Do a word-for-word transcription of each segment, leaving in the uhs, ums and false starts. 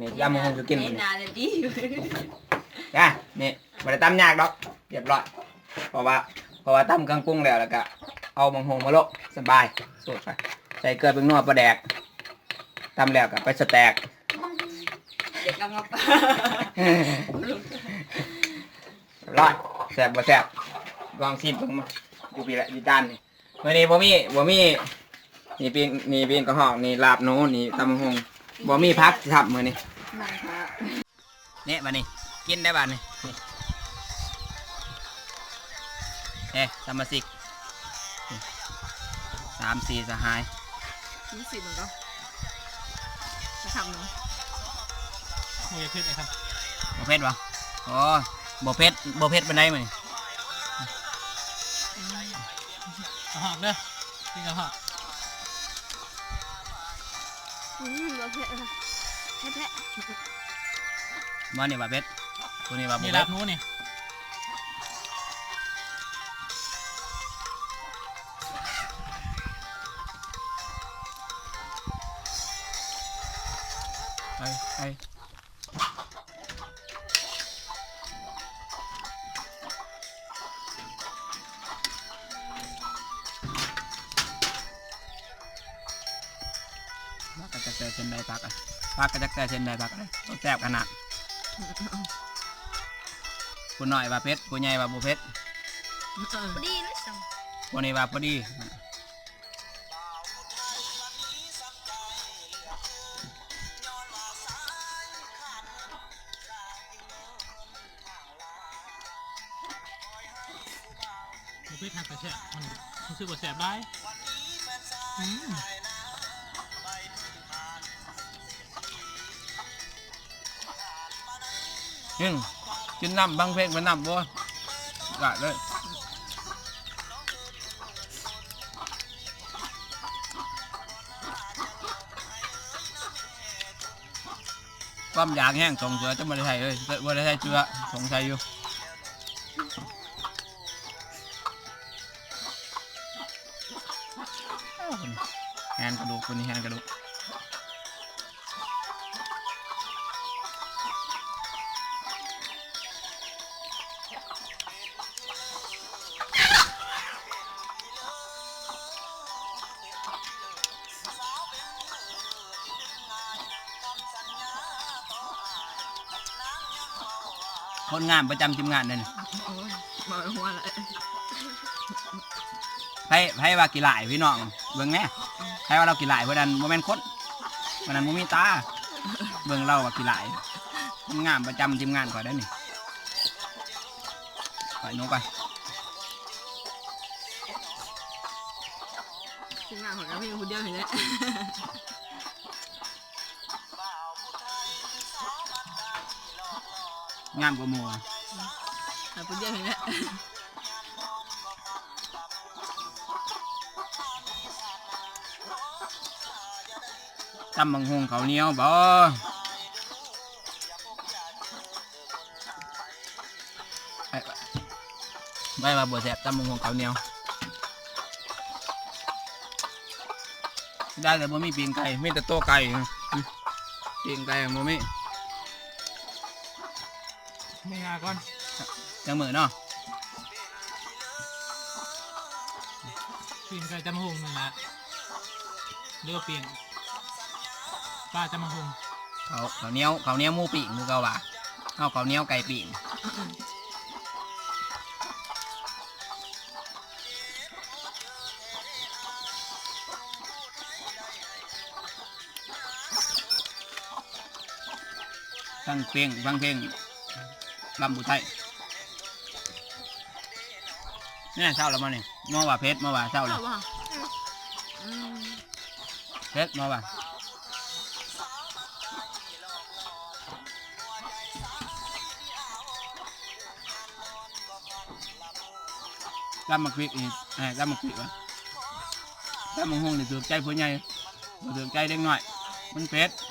นี่ยำบักหุ่งจะกิน เห็นหน้าเลยดิ จ้ะ นี่บ่ได้ตำยากดอก เรียบร้อย เพราะว่า เพราะว่าตำเครื่องปรุงแล้ว แล้วก็เอาบักหุ่งมาโละ สบาย สูตรไป ใส่เกลือ แป้งนัว ปลาแดก ตำแล้วก็ไปสแต็ก เดี๋ยวกลับมาปะ เรียบร้อย แซ่บบ่แซ่บ ลองชิมเบิ่งมา อยู่พี้แหละ อยู่จานนี่ มื้อนี้บ่มี บ่มี นี่ปิ้ง นี่ปิ้งกระห้อง นี่ลาบหนู นี่ตำบักหุ่ง บ่มีผักสิทำมื้อนี้ นั่งค่ะ เนี่ยบัดนี้ กินได้บัดนี้ นี่ เอ๊ะ สมาชิก นี่ สามสี่สหาย รู้สึกเหมือนกัน จะทำเนาะ โอ้ย เผ็ดเลยครับ บ่เผ็ดบ่ โอ้ บ่เผ็ด บ่เผ็ดปานใดมื้อนี้ กระหอกเด้อ กินกระหอก อืม บ่เผ็ดเลย เผ็ดแท้ บ่นี่ว่าเผ็ด ตัวนี้ว่าบ่ นี่ เผ็ด ลาบหนูนี่ ไป ไป ผักกะจักแต่เส้นใดผักอะ ผักกะจักแต่เส้นใดผักอะ แซ่บขนาด ผู้น้อยว่าเผ็ด ผู้ใหญ่ว่าบ่เผ็ด เออ พอดีเลยสั่ง ผู้นี้ว่าพอดี บ่เผ็ด หักกะแซ่บ มันรู้สึกว่าแซ่บหลาย อืม อืม กินน้ำ ฟังเพลงไปน้ำบ่ กะเลย ความอยากแฮง สงเสือจะบ่ได้ใส่เลย บ่ได้ใส่เสื้อ สงสัยอยู่ แฮนกระดูก คนนี้แฮนกระดูก คนงามประจำทีมงานนั่น โอ้ย บ่หัวเลย ไผ ไผว่าขี้ร้ายพี่น้อง เบิ่งแหน่ ไผว่าเราขี้ร้าย ผู้นั้นบ่แม่นคน ผู้นั้นบ่มีตา เบิ่งเราว่าขี้ร้าย คนงามประจำทีมงานข้อยได้นี่ ไปหนูไป ทีมงานข้อยก็มีผู้เดียวนี่แหละ งามกว่าหมู่อะ หาผู้เดียวนี่แหละ ตำบักหุ่งข้าวเหนียวบ่ ไอ้ ไว้ว่าบ่แซ่บ ตำบักหุ่งข้าวเหนียว ได้แต่บ่มีปิ้งไก่ มีแต่ตัวไก่นะ ปิ้งไก่บ่มี ไม่งาก่อน จังมื้อเนาะ ปิ้งไก่ตำบักหุ่งนี่ล่ะ หรือว่าปิ้งปลาตำบักหุ่ง ข้าว ข้าวเหนียว ข้าวเหนียวหมูปิ้ง คือเก่าว่า เอาข้าวเหนียวไก่ปิ้ง ฟังเพลง ฟังเพลง ลำผู้ไทย เนี่ย เช้าแล้วมาเนี่ย มาว่าเพชร มาว่าเช้าแล้ว เอาว่ะ อืม เพชร มาว่า ลำหมากพริกอีก เอ้ย ลำหมากพริกวะ ลำบักหุ่งนี่ถูกใจผู้ใหญ่ บ่ถูกใจเด็กน้อย มันเผ็ด เ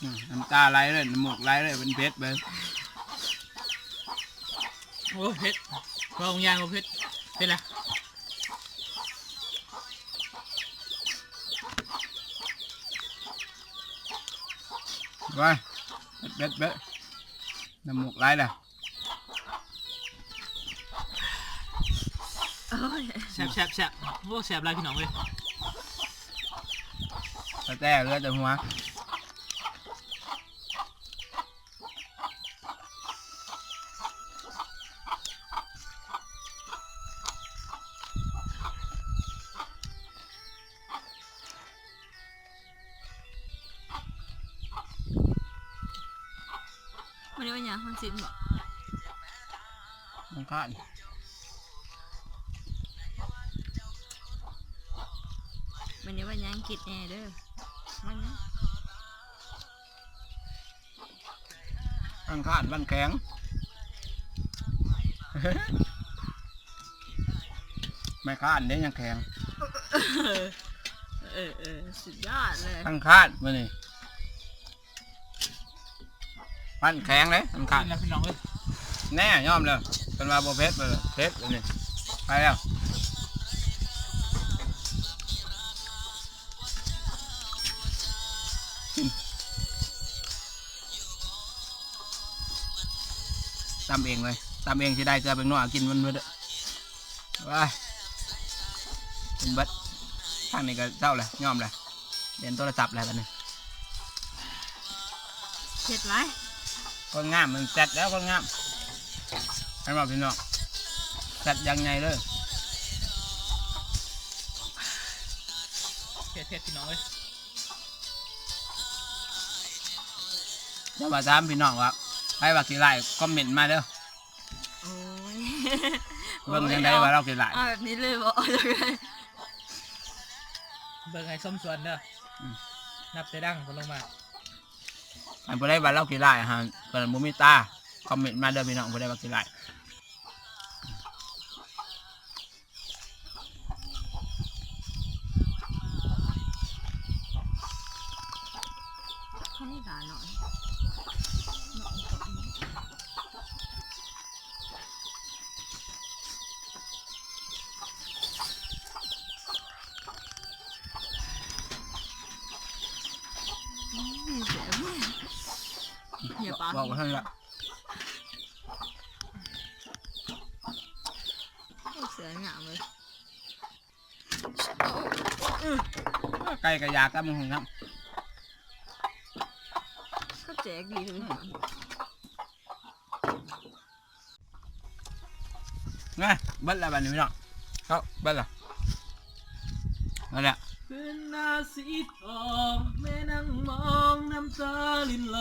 อืม น้ำตาไหลเลย น้ำมูกไหลเลย เป็นเผ็ดไป โอ้ เผ็ด พอของยายก็เผ็ด เผ็ดละ ไป เผ็ด เผ็ด เผ็ด น้ำมูกไหลเลย โอ้ย แซ่บ แซ่บ แซ่บ โอ้ แซ่บหลายพี่น้องเอ้ย แต่แต่เหลือแต่หัว วันนี้วันหยัง วันศีลบ่ วันอังคาร วันนี้วันหยัง คิดแน่เด้อ วันหยัง อังคารวันแข็ง ไม่ค้านเด้ยังแข็ง เออ เออ สุดยอดเลย อังคารมื้อนี้ วันแข็งเลยอังคาร กินแล้วพี่น้องเอ้ย แน่ ยอมเลย เป็นว่าบ่เผ็ดเลย เผ็ดเลยนี่ ไปแล้ว ตำเองเลย ตำเองสิได้เกลือแป้งนัวกินมันเบิดเด้อ ว้าย กินเบิด ทางนี้ก็เศร้าเลย ยอมเลย เล่นโทรศัพท์แล้วบัดนี้ เผ็ดหลาย คนงามมันแซ่บแล้วคนงาม ให้มาพี่น้อง แซ่บยังไงเลย เผ็ดๆ พี่น้องเอ้ย อย่ามาถามพี่น้องว่า ใครว่าขี้ร้ายคอมเมนต์มาเด้อ โอ้ย เบิ่งจังใดว่าเราขี้ร้าย เอาแบบนี้เลยบ่ เอาจังใด เบิ่งให้ส้มส่วนเด้อ อืม นับแต่ดังก็ลงมา อันผู้ใดว่าเราขี้ร้ายฮะ เพิ่นบ่มีตา คอมเมนต์มาเด้อพี่น้อง ผู้ใดว่าขี้ร้าย เขาให้หลานหน่อย อืม แซ่บ อย่าปาก บอกว่าท่านละ โอ้ เสืองามเลย ไก่กะอยากกับมึงครับ เขาแจกดีเลย อืม นะ เบิดแล้วบัดนี้พี่น้อง เอา เบิดแล้ว เอาละ เป็นนาสีทอง แม่นั่งมองน้ำตารินไหล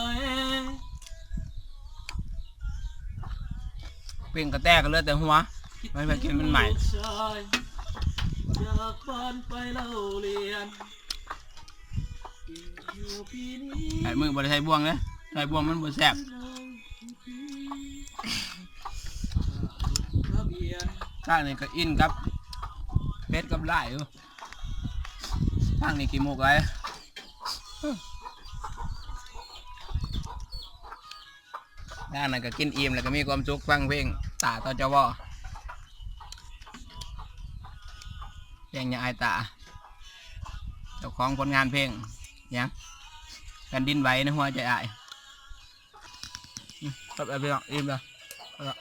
ปิ้งกะแตก็เหลือแต่หัว ไม่ไปกินมันใหม่ คิดถึงลูกชาย จากบ้านไปเล่าเรียน อยู่ปีนี้ หลายมื้อบ่ได้ใส่บ่วงเด้ ใส่บ่วงมันบ่แซ่บ ทางนี้ก็อินกับเป็ดกับไก่อยู่ ทางนี้ขี้มูกไหล ทางนั้นก็กินอิ่มแล้วก็มีความสุขฟังเพลงตาต่อจว เพลงหยังอ้ายตา เจ้าของผลงานเพลงหยัง แผ่นดินไหวในหัวใจอ้าย อืม ครับ เอาไปลองอิ่มแล้ว เอาละ